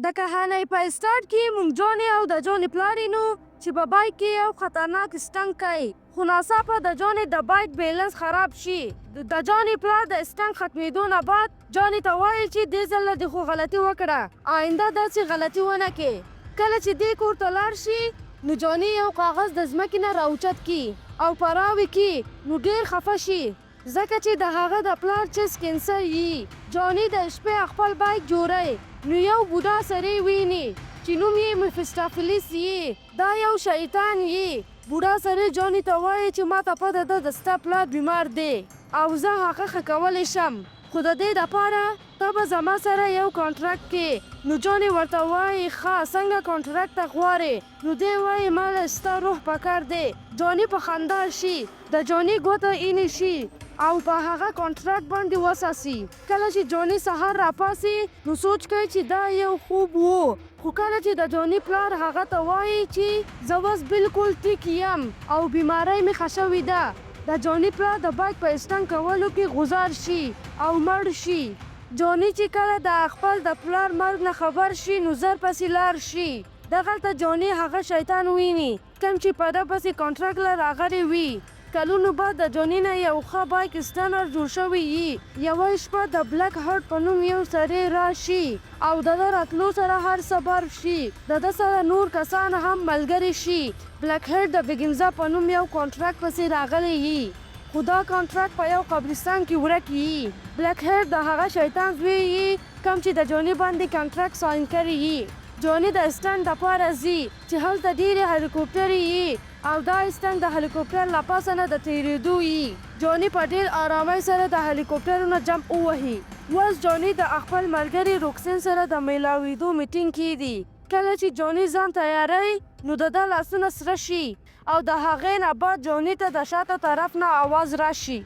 د کهانۍ په سټارټ کې مونږ جوني او د جوني پلار وینو چې په بایک کې یو خطرناک سټنټ کوي، خو ناڅاپه د جوني د بایک بیلنس خراب شي. د جوني پلار د سټنټ ختمېدو نه بعد جوني ته وایي چې دې ځل له دې خو غلطي وکړه، آینده داسې غلطي ونه کې. کله چې دې کور ته لاړ شي نو جوني یو کاغذ د ځمکې نه راوچت کي او پراوي کي، نو ډیر خفه شي ځکه چې د هغه د پلار چیسټ کینسر یي. جوني د شپې خپل بایک جوړی نو یو بوډا سړی ویني چې نوم یې میفسټافلیس یي، دا یو شیطان یي. بوډا سړی جوني ته وایي چې ماته پته ده د ستا پلار بیمار دی او زه هغه ښه کولی شم، خو د دې دپاره ته به زما سره یو کانټرکټ کې. نو جوني ورته وایي ښه، څنګه کانټرکټ ته غواړې؟ نو دی وایي ما له ستا روح پکار دی. جوني په خندا شي، د جوني ګوته اینې شي او په هغه کانټرکټ باندې وساسي. کله چې جوني سهار راپاسي نو سوچ کوي چې دا یو خوب وو، خو کله چې د جوني پلار هغه ته وایي چې زه اوس بالکل ټیک یم او بیمارۍ مې ښه شوې ده، د جوني پلار د بایک په سټنټ کولو کې غوځار شي او مړ شي. جوني چې کله د خپل د پلار مرګ نه خبر شي نو زر پسې لاړ شي. دغلته جوني هغه شیطان ویني کوم چې په ده پسې کانټرکټ له راغلی وي. کلونو بعد د جوني نه یو ښه بایک سټنر جوړ شوی یي. یوه شپه د بلک هارټ په نوم یو سړی راشي او د ده راتلو سره هر څه برف شي. د ده سره نور کسان هم ملګري شي. بلک هارټ د بګنزا په نوم یو کانټرکټ پسې راغلی یي، خو دا کانټرکټ په یو قبرستان کې ورک یي. بلک هارټ د هغه شیطان زوی یي کوم چې د جوني باندې کانټرکټ ساین کړی یي. جوني د سټنټ دپاره ځي چې هلته ډېرې هلیکوپټرې یي او دا سټنټ د هلیکوپټر له پاسه نه د تېرېدو یي. جوني په ډېر آرامۍ سره د هلیکوپټرو نه جمپ ووهي. اوس جوني د خپل ملګري روکسین سره د میلاوېدو میټینګ کې دي. کله چې جوني ځان تیاروي نو د ده لاسونه سره شي او د هغې نه بعد جوني ته د شاته طرف نه اواز راشي،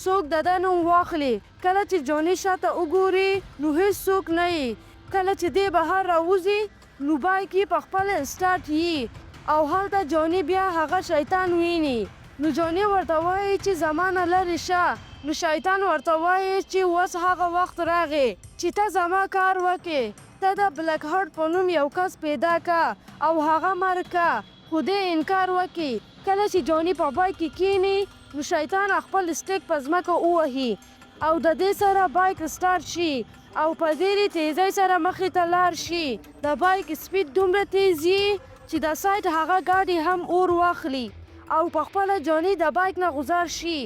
څوک د ده نوم واخلي. کله چې جوني شاته وګوري نو هیڅ څوک نه یي. کله چې دی بهر راوځي نو بایک یې په خپله سټارټ یي او هلته جوني بیا هغه شیطان ویني. نو جوني ورته وایي چې زما نه لرې شه. نو شیطان ورته وایي چې اوس هغه وخت راغی چې ته زما کار وکې، ته د بلک هارټ په نوم یو کس پیدا که او هغه مړ که. خو دی انکار وکي. کله چې جوني په بایک کې کیني نو شیطان خپل سټیک په ځمکه ووهي او د دې سره بایک سټارټ شي او په ډېرې تیزۍ سره مخې ته لاړ شي. د بایک سپیډ دومره تیز یي چې د سایډ هغه ګاډي هم اور واخلي او په خپله جوني د بایک نه غوځار شي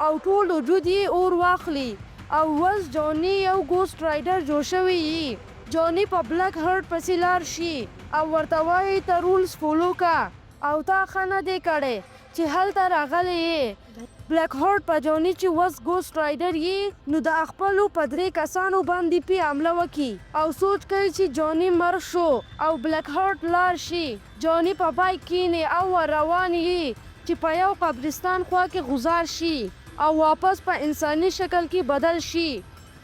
او ټول وجود یې اور واخلي او اوس جوني یو ګوسټ رایډر جوړ شوی یي. جوني په بلک هرټ پسې لاړ شي او ورته وایي ته رولز فالو که او تا ښه نه دی کړی چې هلته راغلی یې. بلک هارټ په جوني چې اوس ګوسټ رایډر یي نو د خپلو په درې کسانو باندې پی حمله وکي او سوچ کوي چې جوني مړ شو او بلک هارټ لاړ شي. جوني په بایک کیني او ور روان یي چې په یو قبرستان خوا کې غوځار شي او واپس په انساني شکل کې بدل شي.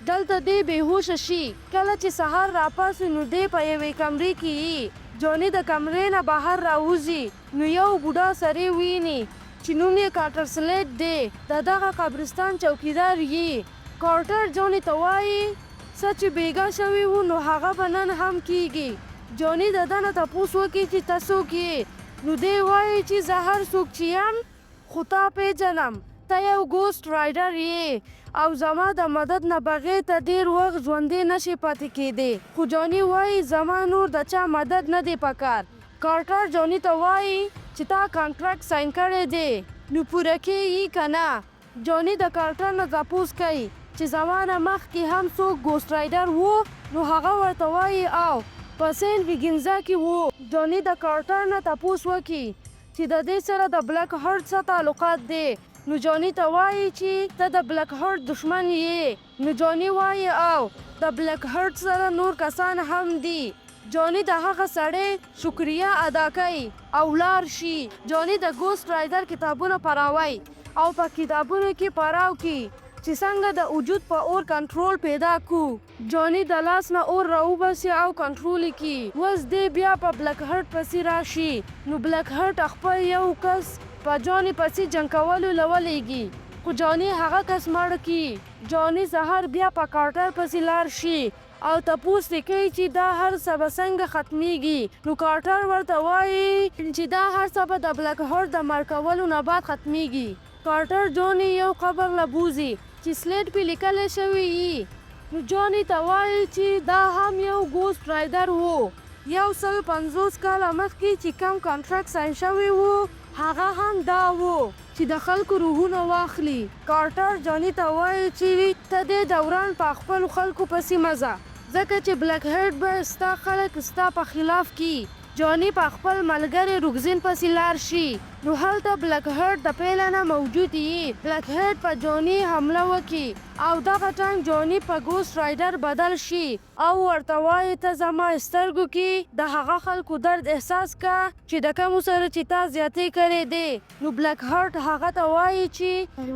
دلته دی بې هوشه شي. کله چې سهار راپاڅي نو دی په یوې کمرې کې یي. جوني د کمرې نه بهر راوځي نو یو بوډا سړی ویني چې نوم یې کارټر سلیټ دی، د دغه قبرستان چوکیدار یي. کارټر جوني ته وایي څه چې بیګا شوي وو نو هغه به نن هم کیږي. جوني د ده نه تپوس وکړي چې ته څوک یې؟ نو دی وایي چې زه هر څوک چې یم خو تا پیژنم، ته یو ګوسټ رایډر یې او زما د مدد نه بغیر ته ډیر وخت ژوندی نه شې پاتې کیدی. خو جوني وایي زما نور د چا مدد نه دی پکار. کارټر جوني ته وایي چې تا کانټرکټ ساین کړی دی نو پوره کې یي که نه؟ جوني د کارټر نه تپوس کوي چې زما نه مخکې هم څوک ګوسټ رایډر وو؟ نو هغه ورته وایي او، په سینټ ویګنزا کې وو. جوني د کارټر نه تپوس وکړي چې د دې سره د بلک هارټ څه تعلقات دی؟ نو جوني ته وایي چې ته د بلک هارټ دښمن یې. نو جوني وایي او، د بلک هارټ سره نور کسان هم دي. جوني د هغه سړی شکریه ادا کوي او لاړ شي. جوني د ګوسټ رایډر کتابونه پراوي او په کتابونو کې پراو کي چې څنګه د وجود په اور کنټرول پیدا کو. جوني د لاس نه اور راوباسي او کنټرول یې کي. اوس دی بیا په بلک هارټ پسې راشي نو بلک هارټ خپل یو کس په جوني پسې جنګ کولو له ولیږي، خو جوني هغه کس مړ کي. جوني سهار بیا په کارټر پسې لاړ شي او تپوس ترې کوي چې دا هر څه به څنګه ختمیږي. نو کارټر ورته وایي چې دا هر څه به د بلک هارټ د مړ کولو نه بعد ختمیږي. کارټر جوني یو قبر له بوځي چې سلیټ پې لیکلی شوی یي. نو جوني ته وایي چې دا هم یو ګوسټ رایډر وو. 150 کاله مخکې چې کوم کانټرکټ ساین شوی وو، هغه هم دا وو چې د خلکو روحونه واخلي. کارټر جاني ته وایي چې ته دې دوران په خپلو خلکو پسې مه ځه، ځکه چې بلک هیډ به ستا خلک ستا په خلاف کړي. جاني په خپل ملګري روګزین پسې لار شي، نو هلته بلک هیډ د پیله نه موجود یي. بلک هیډ په جاني حمله وکړي او دغه ټایم جاني په ګوسټ رایډر بدل شي او ورته وایي ته زما سترګو کې د هغه خلکو درد احساس که چې د کومو سره چې تا زیاتې کړې دی. نو بلک هارټ هغه ته وایي چې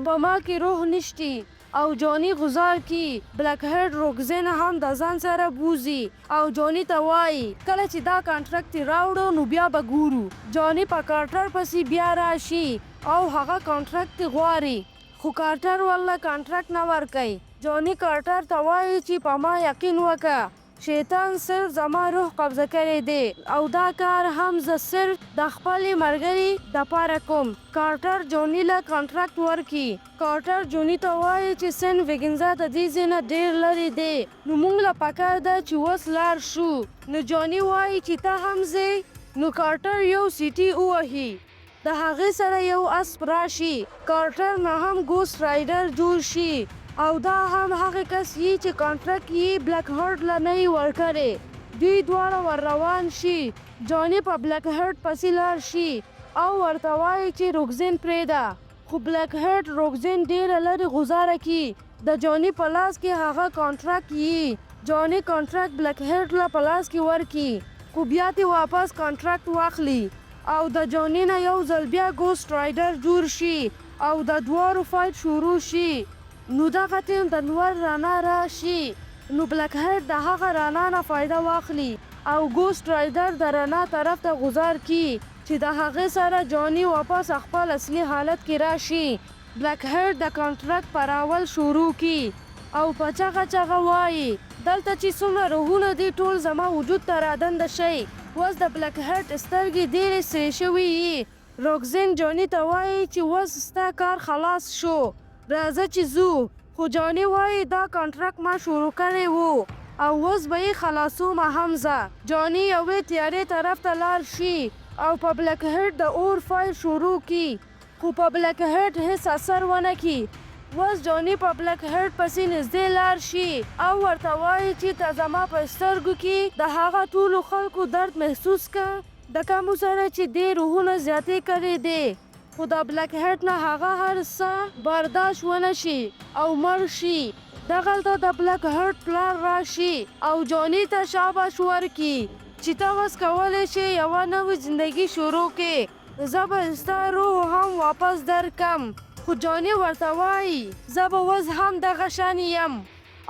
په ما کې روح نشتی او جانی غزار کی. بلک هیډ روګزین هم د ځان سره بوزي او جانی ته وایي کله چې دا کانټرکټ راوړو نو بیا به ګورو. جانی په کارټر پسې بیا راشي او هغه کانټرکټ غواړي، خو کارټر ورله کانټرکټ نه ورکوي. جانی کارټر ته وایي چې په ما یقین وکړه، شیطان صرف زما روح قبضه کړی دی او دا کار هم زه صرف د خپلې ملګري دپاره کوم. کارټر جوني له کانټرکټ ورکړي. کارټر جوني ته وایي چې سن ویګنزا د دې ځای نه ډېر لرې دی، نو موږ له پکار ده چې اوس لاړ شو. نو جوني وایي چې ته هم ځې. نو کارټر یو سیټي ووهي، د هغې سره یو اسپ راشي. کارټر نه هم ګوسټ رایډر جوړ شي او دا هم هغه کس یي چې کانټرکټ یي بلک هارټ له نه یي ورکړی. دوی دواړه ور روان شي. جاني په بلک هارټ پسې لاړ شي او ورته وایي چې روګزین پرېږده، خو بلک هارټ روګزین ډېره لرې غوځاره کړي. د جاني په لاس کې هغه کانټرکټ یي. جاني کانټرکټ بلک هارټ له په لاس کې ورکړي، خو بیا ترې واپس کانټرکټ واخلي او د جاني نه یو ځل بیا ګوسټ رایډر جوړ شي او د دواړو فایټ شروع شي. نو دغه ټیم د نور رڼا راشي، نو بلک هیډ د هغه رڼا نه فایده واخلي او ګوسټ رایډر د رڼا طرف ته غوځار کړي چې د هغې سره جاني واپس خپل اصلي حالت کې راشي. بلک هیډ د کانټرکټ پراول شروع کړي او په چغه چغه وایي دلته چې څومره روحونه دي ټول زما وجود ته رادنده شئ. اوس د بلک هیډ سترګې ډېرې سرې شوې یي. روګزین جاني ته وایي چې اوس ستا کار خلاص شو، راځه چې ځو. خو جاني وایي دا کانټرکټ ما شروع کړی وو او اوس به یې خلاصومه هم زه. جاني یوې تیارې طرف ته لاړ شي او په بلک هیډ د اور فایر شروع کړي، خو په بلک هیډ هیڅ اثر ونه کړي. اوس جاني په بلک هیډ پسې نږدې لاړ شي او ورته وایي چې ته زما په سترګو کې د هغه ټولو خلکو درد محسوس که د کومو سره چې دې روحونه زیاتې کړې دي. خو د بلک هیډ نه هغه هر څه برداشت ونه شي او مړ شي. دغلته د بلک هارټ پلار راشي او جاني ته شاباش ورکړي چې ته اوس کولی شې یوه نوې زندګي شروع کړې، زه به ستا روح هم واپس درکړم. خو جاني ورته وایي زه به اوس هم دغه شان یم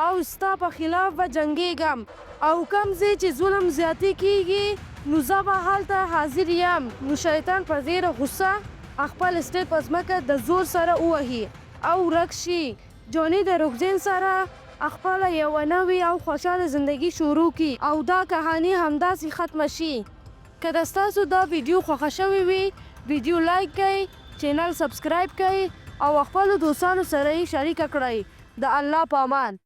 او ستا په خلاف به جنګېږم او کوم ځای چې ظلم زیاتې کېږي نو زه به هلته حاضر یم. نو شیطان په ډېره غوسه خپل سټیک په ځمکه د زور سره ووهي او ورک شي. جاني د روګزین سره خپله یوه نوې او خوشحاله زندګي شروع کړي او دا کهاني همداسې ختمه شي. که د ستاسو دا ویډیو خوښه شوې وي، ویډیو لایک کړئ، چینل سبسکرایب کړئ او خپلو دوستانو سره یې شریکه کړئ. د الله په امان.